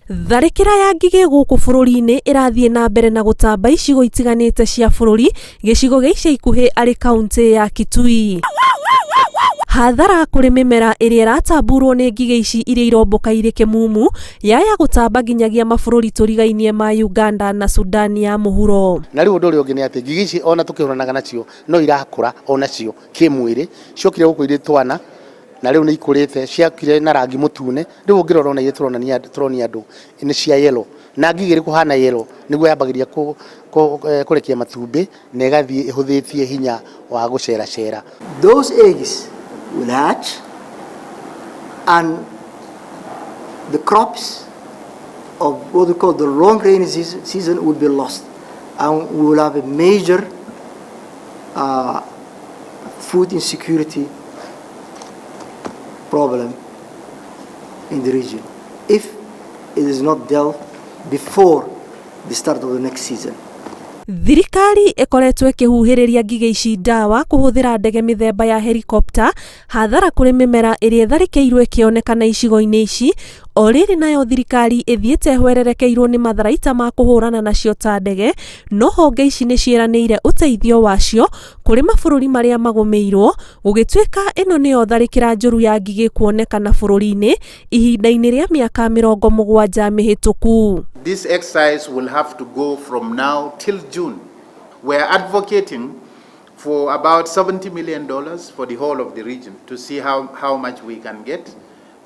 Tharĩkĩra ya ngigĩ gũkũ bũrũri-inĩ ĩrathiĩ na mbere na gũtamba icigo itiganĩte cia bũrũri gĩcigo gĩa ica ikuhĩ arĩ kauntĩ ya Kitui. Hathara kũrĩ mĩmera ĩrĩa ĩratamburwo nĩ ngigĩ ici iria irombũka irĩ kĩmumu yaya gũtamba nginyagia mabũrũri tũrigainie ma Uganda na Sudan ya mũhuro. Na rĩu ũndũ ũrĩa ũngĩ nĩ atĩ ngigĩ ici ona tũkĩhũranaga nacio no irakũra onacio kĩmwĩrĩ, ciokire gũkũ irĩ twana na rĩu nĩ ikũrĩte, ciokire na rangi mũtune, rĩu ũngĩrora ona iria tũronania tũronia andũ nĩ cia yellow, na ngigĩ ĩrĩ kũhana yellow nĩguo yambagĩrĩria kũrekia matumbĩ na ĩgathiĩ ĩhũthĩtie hinya wa gũceracera. Those eggs will hatch and the crops of what we call the long rainy season will be lost and we will have a major food insecurity problem in the region if it is not dealt before the start of the next season. Thirikari ĩkoretwo ĩkĩhuhĩrĩria ngigĩ ici ndawa kũhũthĩra ndege mĩthemba ya helikopta, hathara kũrĩ mĩmera ĩrĩa ĩtharĩkĩirwo ĩkĩonekana icigo-inĩ ici, o rĩrĩ nayo thirikari ĩthiĩte ĩhwererekeirwo nĩ matharaita ma kũhũrana nacio ta ndege, no honge ici nĩ ciĩranĩire ũteithio wacio kũrĩ mabũrũri marĩa magũmĩirwo, gũgĩtuĩka ĩno nĩyo tharĩkĩra njũru ya ngigĩ kuonekana bũrũri-inĩ ihinda-inĩ rĩa mĩaka 70 mĩhĩtũku. This exercise will have to go from now till June. We are advocating for about $70 million for the whole of the region to see how much we can get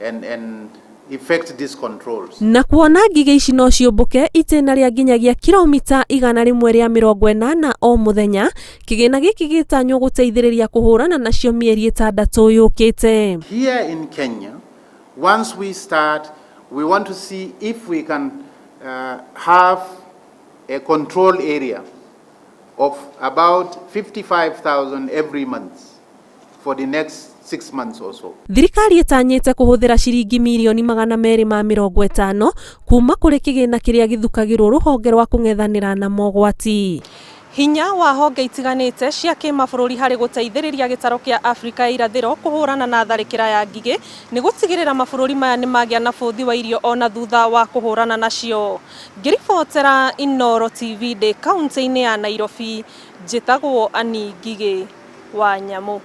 and effect these controls. Na kuona ngigĩ ici no ciũmbũke itĩna rĩa nginyagia kilomita 180 o mũthenya, kĩgĩna gĩkĩ gĩtanywo gũteithĩrĩria kũhũrana nacio mĩeri 6 yũkĩte. Here in Kenya, once we start, we want to see if we can have a control area of about 55,000 every month for the next 6 months or so. Thirikari ĩtanyĩte kũhũthĩra ciringi mirioni 250 kuma kũrĩ kĩgĩna kĩrĩa gĩthukagĩrwo rũhonge rwa kũng'ethanĩra na mogwati. Hinya wa honge itiganĩte cia kĩmabũrũri harĩ gũteithĩrĩria gĩtaro kĩa Afrika ya irathĩro kũhũrana na tharĩkĩra ya ngigĩ nĩ gũtigĩrĩra mabũrũri maya nĩ magĩa na bũthi wa irio ona thutha wa kũhũrana nacio. Ngĩribotera Inooro TV ndĩ kaunti-inĩ ya Nairobi, njĩtagwo Annie Ngigĩ wa Nyamũ.